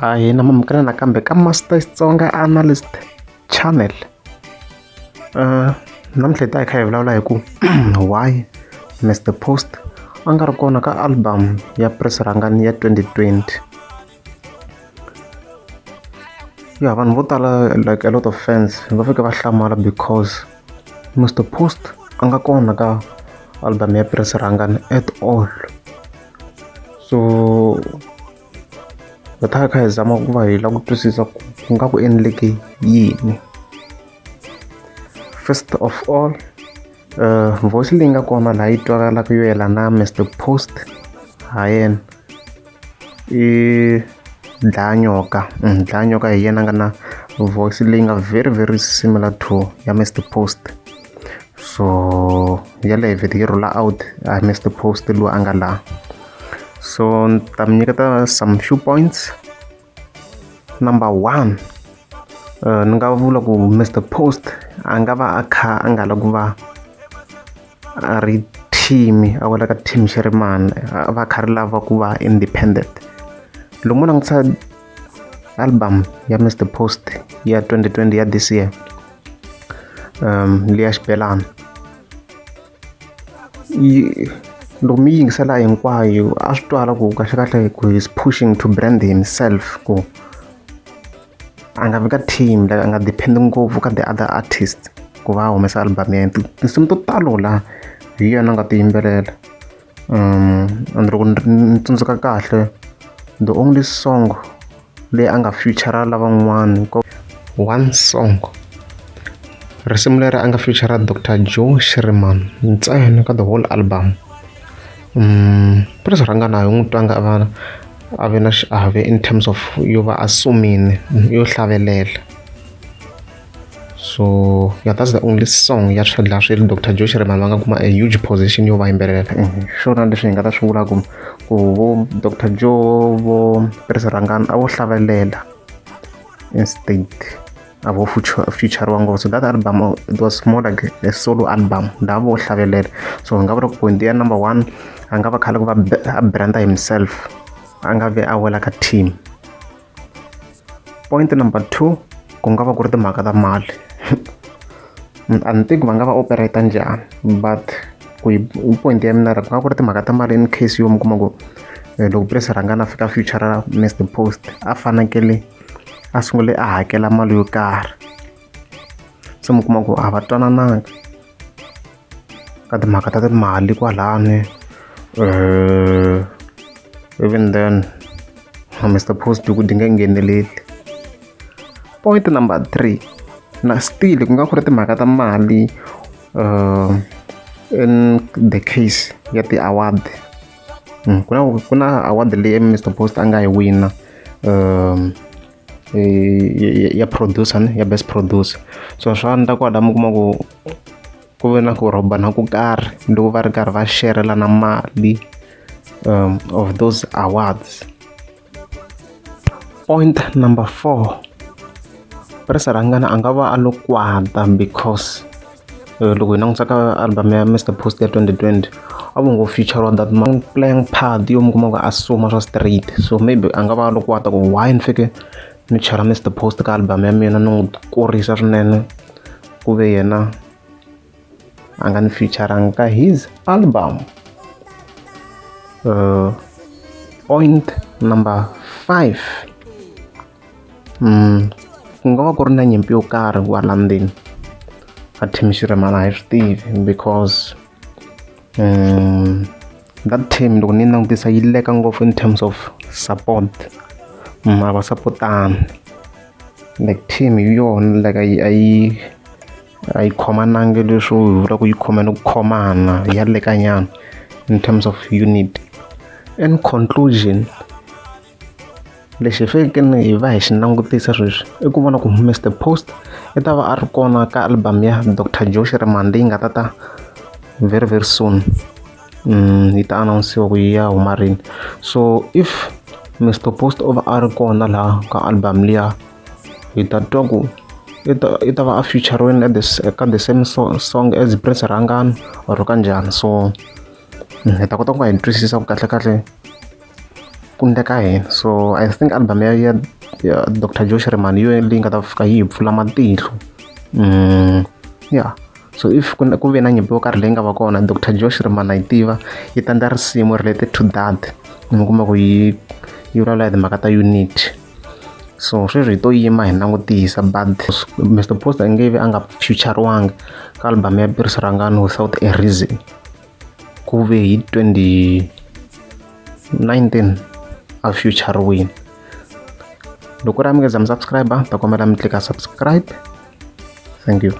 Ahee na mamukela nakambe ka Master Xitsonga Analyst Channel. Namuntlha hi ta hi kha hi vulavula hi ku why Mr Post a nga ri kona ka album ya Prince Rhangani ya 2020. Ya vanhu vo tala, like a lot of fans, va fike va hlamala because Mr Post a nga kona ka album ya Prince Rhangani at all. So hi ta kha hi zama ku va hi lava ku twisisa ku ku nga ku endleke yini. First of all, voice leyi nga kona laha yi twakalaka yo yelana na Mr Post ha yena i Dlaya Nyoka. Dlaya Nyoka hi yena a nga na voice leyi nga very very similar to ya Mr Post. So yaleyo vhete yi rhula out a hi Mr Post loyi a nga laha. So ni ta mi nyiketa some few points. Number one, ni nga vula ku Mr Post a nga va a kha a nga lavi ku va a ri team, a wela ka team Shirimani, a va a kha ri lava ku va independent. Loko mo langutisa album ya Mr Post ya 2020 ya this year, liya xibelani, yi loko mi yingisela hinkwayo a swi twala ku kahlekahle ku he's pushing to brand himself, ku a nga vi ka team, like a nga depend ngopfu ka the other artist ku va a humesa album ya yena. Tinsimu to talo la hi yena a nga ti yimbelela. And loko ni tsundzuka kahle, the only song leyi a nga feature lavan'wani ko one song, risimu leri a nga feature Dr Joe Shirimani ntsena ka the whole album. Prince Rhangani a hi n'wi twanga a va a ve na xiave in terms of yo va a sumile yo hlavelela. So yeah, that's the only song ya swi laha swi Dr Joe Shirimani va nga kuma a huge position yo va yimbelela. Hi swona leswi hi nga ta swi vula ku vo Dr Joe, vo Prince Rhangani a vo hlavelela instead, a vo feature-riwa ngopfu. So that album, it was more like a solo album laha vo hlavelela. So hi nga vula ku point ya number one, a nga va khale ku va a brand himself, a nga vi a wela ka team. Point number two, ku nga va ku ri timhaka ta mali. A ni tivi ku va nga va operate njhani, but ku hi point ya mina, ku nga ku ri timhaka ta mali in case yo mi kuma ku loko Prince Rhangani a fika feature Mr Post, a fanekele a sungule a hakela mali yo karhi, se mi kuma ku a va twanananga ka timhaka ta timali kwalani. Even then Mr Post ku di nge ngheneleli. Point number three, na still ku nga ku ri timhaka ta mali, in the case ya ti-award. Ku na award leyi Mr Post a nga yi wina, ya producer ni ya best producer. So swa endla kwala mi kuma ku ku ve na ku rhobana ku karhi loko va ri karhi va xerelana mali of those awards. Point number four, Prince Rhangani a nga va a lo kwata because loko hi langutisa ka album ya Mr Post ya 2020, a vo ngo feature that man playing part yo mi kuma ku a suma swa straight. So maybe a nga va a lo kwata ku why ni fike ni chela Mr Post ka album ya mina, ni n'wi kurisa swinene, ku ve yena a nga ni feature-anga ka his album. Point number five, ku nga va ku ri na nyimpi yo karhi kwala ndzeni ka team Shirimani, a hi swi tivi, because that team loko ni langutisa yi leka ngopfu in terms of support. A va sapotani like team hi yona, like a yi khomanangi leswo hi vula ku yi khomene ku khomana, ya lekanyana in terms of unit. In conclusion, lexi hi fanekele hi va hi xi langutisa sweswi i ku vona ku Mr Post i ta va a ri kona ka album ya Dr Joe Shirimani leyi nga ta ta very very soon. Yi ta announce-iwa ku yi ya huma rini. So if Mr Post o va a ri kona laha ka album liya, hi ta twa ku i ta va a feature-riwini ka the same song as Prince Rhangani or kanjhani. So hi ta kota ku va hi twisisa ku kahlekahle Ku endleka yini. So I think album ya ya ya Doctor Joe Shirimani hi yona leyi nga ta fika yi hi pfula matihlo. Ya so if ku ku ve na nyimpi yo karhi leyi nga va kona Doctor Joe Shirimani na yi tiva yi ta endla risimu related to that, mi kuma ku yi yi vulavula hi timhaka ta unity. So sweswi hi to yima hi langutisa but Mister Post a nge vi a nga feature-riwanga ka album ya Pierce Rhangani without a reason. Ku ve hi 2019 a feature-riwile. Loko ku ri a mi nge za mi subscribe ta kombela mi tlika subscribe. Thank you.